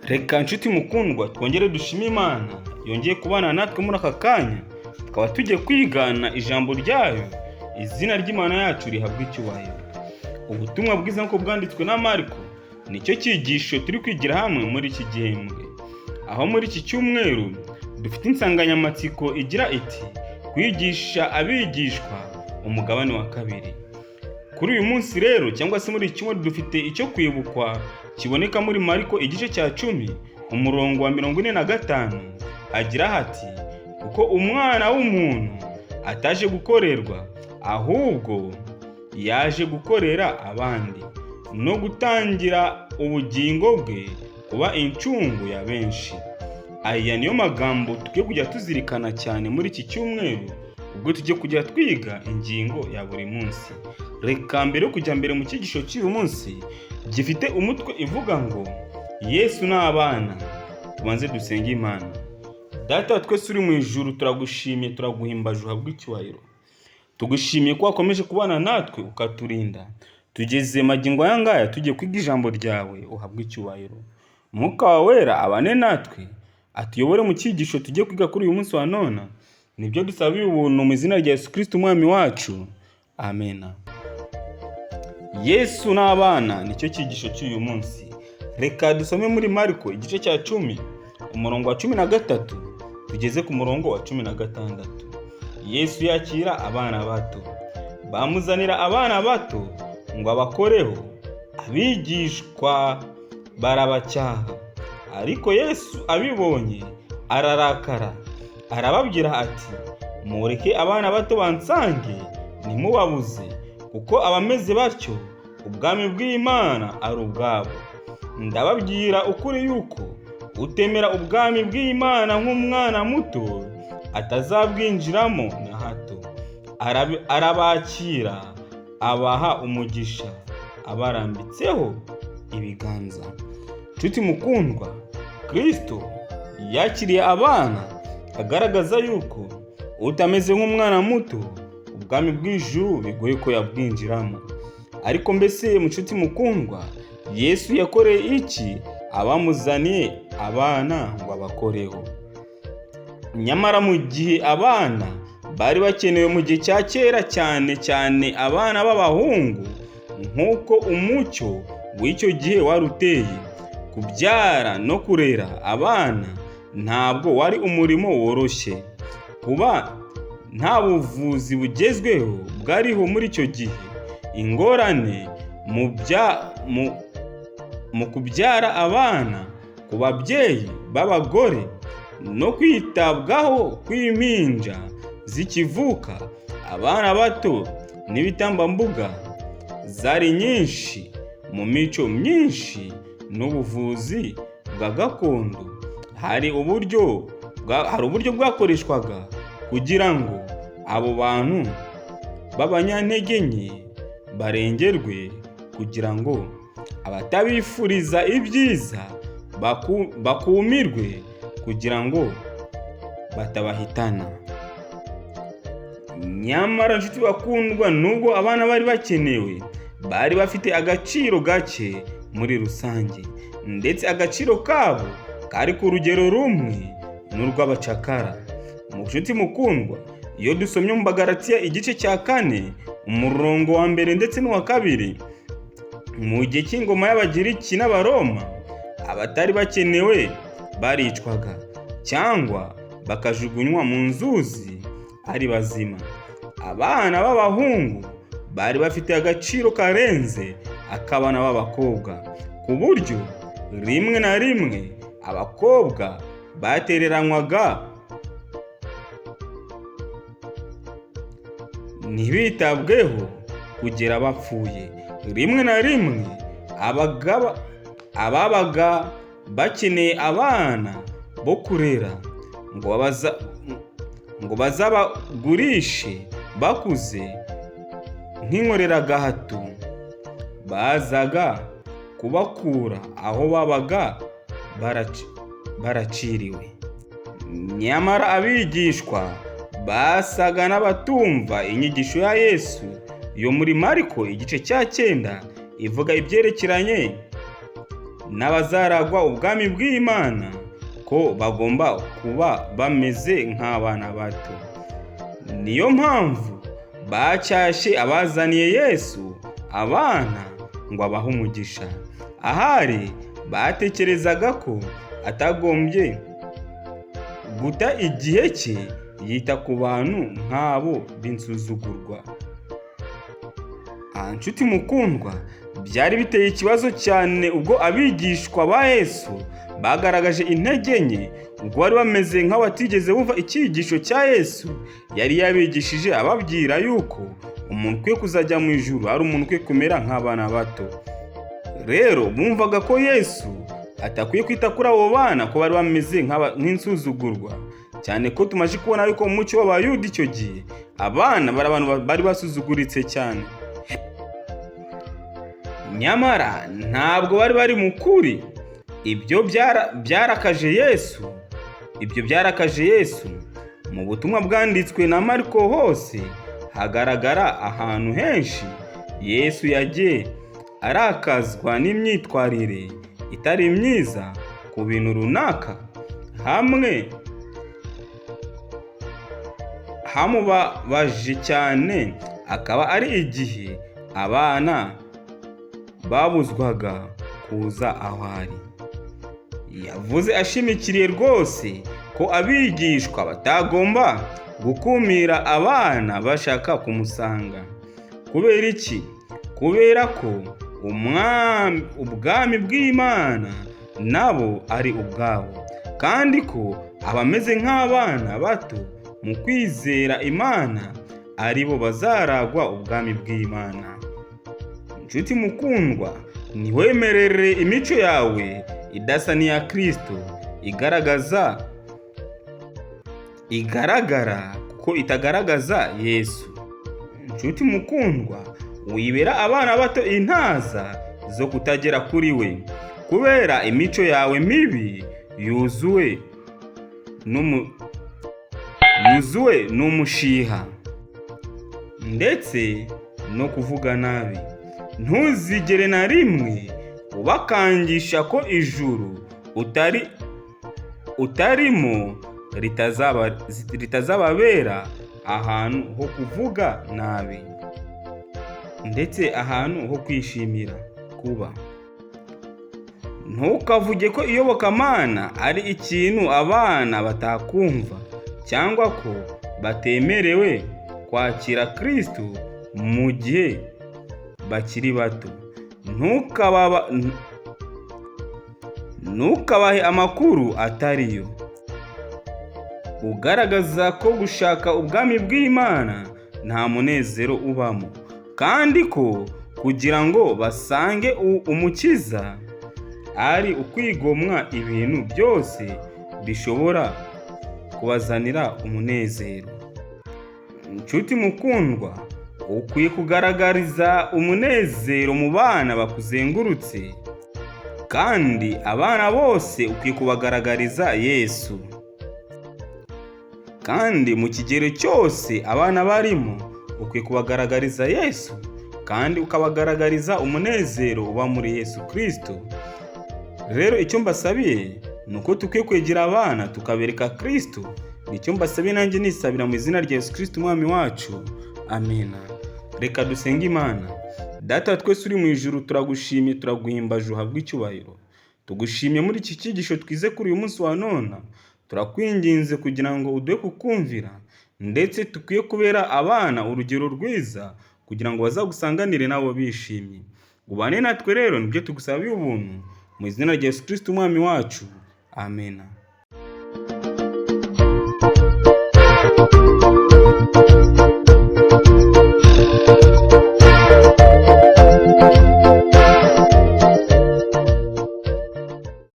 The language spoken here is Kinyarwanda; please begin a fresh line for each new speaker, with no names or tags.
Reka nshuti mukundwa, twongere dushime Imana yongeye kubana natwe muri aka kanya, tukaba tugiye kwigana ijambo ryayo. Izina ry'Imana yacu rihabwa icyubahiro. Ubutumwa bwiza nk'uko bwanditswe na Mariko nicyo cyigisho turi kwigira hamwe muri iki gihembwe, aho muri iki cyumweru dufite insanganyamatsiko igira iti: "Kwigisha abigishwa, umugabane wa kabiri." Kuri uyu munsi rero, cyangwa se muri iki cyumweru, dufite icyo kwibukwa kiboneka muri Mariko igice cya 10, umurongo wa 45, hagira hati: "Kuko Umwana w'umuntu ataje gukorerwa, ahubwo yaje gukorera abandi no gutangira ubugingo bwe kuba incungu ya benshi." Aya niyo magambo tukwiye kujya tuzirikana cyane muri iki cyumweru, ubwo tujye kujya twiga ingingo ya buri munsi. Reka mbere yo kujya mbere mu cyigisho cy'uyu munsi gifite umutwe ivuga ngo "Yesu n'abana", tubanze dusenge Imana. Data wa twese uri mu ijuru, turagushimiye, turaguhimbaje, uhabwe icyubahiro. Tugushimiye ko wakomeje kubana natwe ukaturinda, tugeze magingo aya ngaya tugiye kwiga ijambo ryawe. Uhabwe icyubahiro. Umwuka wawe Wera abane natwe, atuyobore mu cyigisho tugiye kwiga kuri uyu munsi wa none. Nibyo dusabiye ubuntu mu izina rya Yesu Kristo Umwami wacu, amena. Yesu n'abana nicyo cyigisho cy'uyu munsi. Reka dusome muri Mariko igice cya 10, umurongo wa 13 tugeze ku murongo wa 16. Yesu yakira abana bato. Bamuzanira abana bato ngo abakoreho, abigishwa barabacyaha. Ariko Yesu abibonye ararakara, arababwira ati: "Mureke abana bato bansange, ntimubabuze, kuko abameze batyo ubwami bw'Imana ari ubwabo. Ndababwira ukuri yuko utemera ubwami bw'Imana nk'umwana muto atazabwinjiramo na hato." Arabakira, abaha umugisha, abarambitseho ibiganza. Nshuti mukundwa, Kristo yakiriye abana agaragaza yuko utameze nk'umwana muto ubwami bw'ijuru bigoye ko yabwinjiramo. Ariko mbese, nshuti mukundwa, Yesu yakoreye iki abamuzaniye abana ngo abakoreho? Nyamara mu gihe abana bari bakenewe mu gihe cya kera, cyane cyane abana b'abahungu, nk'uko umucyo w'icyo gihe wari uteye, kubyara no kurera abana ntabwo wari umurimo woroshye. Kuba nta buvuzi bugezweho bwariho muri icyo gihe, ingorane mu kubyara abana ku babyeyi b'abagore no kwitabwaho kw'impinja zikivuka, abana bato n'ibitambambuga zari nyinshi mu mico myinshi n'ubuvuzi bwa gakondo. Hari uburyo bwakoreshwaga kugira ngo abo bantu b'abanyantege nke barengerwe, kugira ngo abatabifuriza ibyiza bakumirwe, kugira ngo batabahitana. Nyamara nshuti bakundwa, nubwo abana bari bakenewe, bari bafite agaciro gake muri rusange, ndetse agaciro kabo kari ku rugero rumwe n'urw'abacakara. Mu nshuti mukundwa, iyo dusomye mu Bagalatiya igice cya 4, umurongo wa mbere ndetse n'uwa kabiri, mu gihe cy'ingoma y'Abagiriki n'Abaroma, abatari bakenewe baricwaga cyangwa bakajugunywa mu nzuzi ari bazima. Abana b'abahungu bari bafite agaciro karenze ak'abana b'abakobwa, ku buryo rimwe na rimwe abakobwa batereranywaga ntibitabweho kugera bapfuye. Rimwe na rimwe ababaga bakeneye abana bo kurera ngo bazabagurishe bakuze nk'inkoreragahato, bazaga kubakura aho babaga baraciriwe. Nyamara abigishwa basaga n'abatumva inyigisho ya Yesu yo muri Mariko igice cya 9 ivuga ibyerekeranye n'abazaragwa ubwami bw'Imana ko bagomba kuba bameze nk'abana bato. Niyo mpamvu bacyashye abazaniye Yesu abana ngo abahe umugisha. Ahari batekerezaga ko atagombye guta igihe cye yita ku bantu nk'abo b'insuzugurwa. Aha nshuti mukundwa, byari biteye ikibazo cyane ubwo abigishwa ba Yesu bagaragaje intege nke, ubwo bari bameze nk'abatigeze bumva icyigisho cya Yesu yari yabigishije ababwira yuko umuntu ukwiye kuzajya mu ijuru ari umuntu ukwiye kumera nk'abana bato. Rero bumvaga ko Yesu atakwiye kwita kuri abo bana ko bari bameze nk'insuzugurwa, cyane ko tumaze kubona yuko mu muco w'Abayuda icyo gihe abana bari abantu bari basuzuguritse cyane. Nyamara ntabwo bari bari mu kuri. Ibyo byarakaje Yesu. Ibyo byarakaje Yesu. Mu butumwa bwanditswe na Mariko hose hagaragara ahantu henshi Yesu yagiye arakazwa n'imyitwarire itari myiza ku bintu runaka, hamwe hamubabaje cyane akaba ari igihe abana babuzwaga kuza aho ari. Yavuze ashimikiriye rwose ko abigishwa batagomba gukumira abana bashaka kumusanga. Kubera iki? Kubera ko ubwami bw'Imana nabo ari ubwabo, kandi ko abameze nk'abana bato mu kwizera Imana ari bo bazaragwa ubwami bw'Imana. Nshuti mukundwa, ntiwemerere imico yawe idasa n'iya Kristo igaragara kuko itagaragaza Yesu. Nshuti mukundwa, wibera abana bato intaza zo kutagera kuri we kubera imico yawe mibi yuzuwe n'umushiha ndetse no kuvuga nabi. Ntuzigere na rimwe ubakangisha ko ijuru utarimo ritazababera ahantu ho kuvuga nabi ndetse ahantu ho kwishimira kuba. Ntukavuge ko iyobokamana ari ikintu abana batakumva cyangwa ko batemerewe kwakira Kristo mu gihe bakiri bato. Ntukabahe amakuru atariyo ugaragaza ko gushaka ubwami bw'Imana nta munezero ubamo, kandi ko kugira ngo basange Umukiza ari ukwigomwa ibintu byose bishobora kubazanira umunezero. Nshuti mukundwa, ukwiye kugaragariza umunezero mu bana bakuzengurutse, kandi abana bose ukwiye kubagaragariza Yesu. Kandi mu kigero cyose abana barimo ukwiye kubagaragariza Yesu, kandi ukabagaragariza umunezero uba muri Yesu Kristo. Rero icyo mbasabiye ni uko dukwiye kwegera abana tukabereka Kristo. Nicyo mbasabiye nanjye nisabira mu izina rya Yesu Kristo Umwami wacu, amina. Reka dusenge Imana. Data wa twese uri mu ijuru, turagushimye, turaguhimbaje, uhabwe icyubahiro. Tugushimye muri iki cyigisho twize kuri uyu munsi wa none. Turakwinginze kugira ngo uduhe kukumvira, ndetse tukwiye kubera abana urugero rwiza kugira ngo bazagusanganire nabo bishimye. Ubane natwe rero, nibyo tugusabiye ubuntu mu izina rya Yesu Kristo Umwami wacu, amena.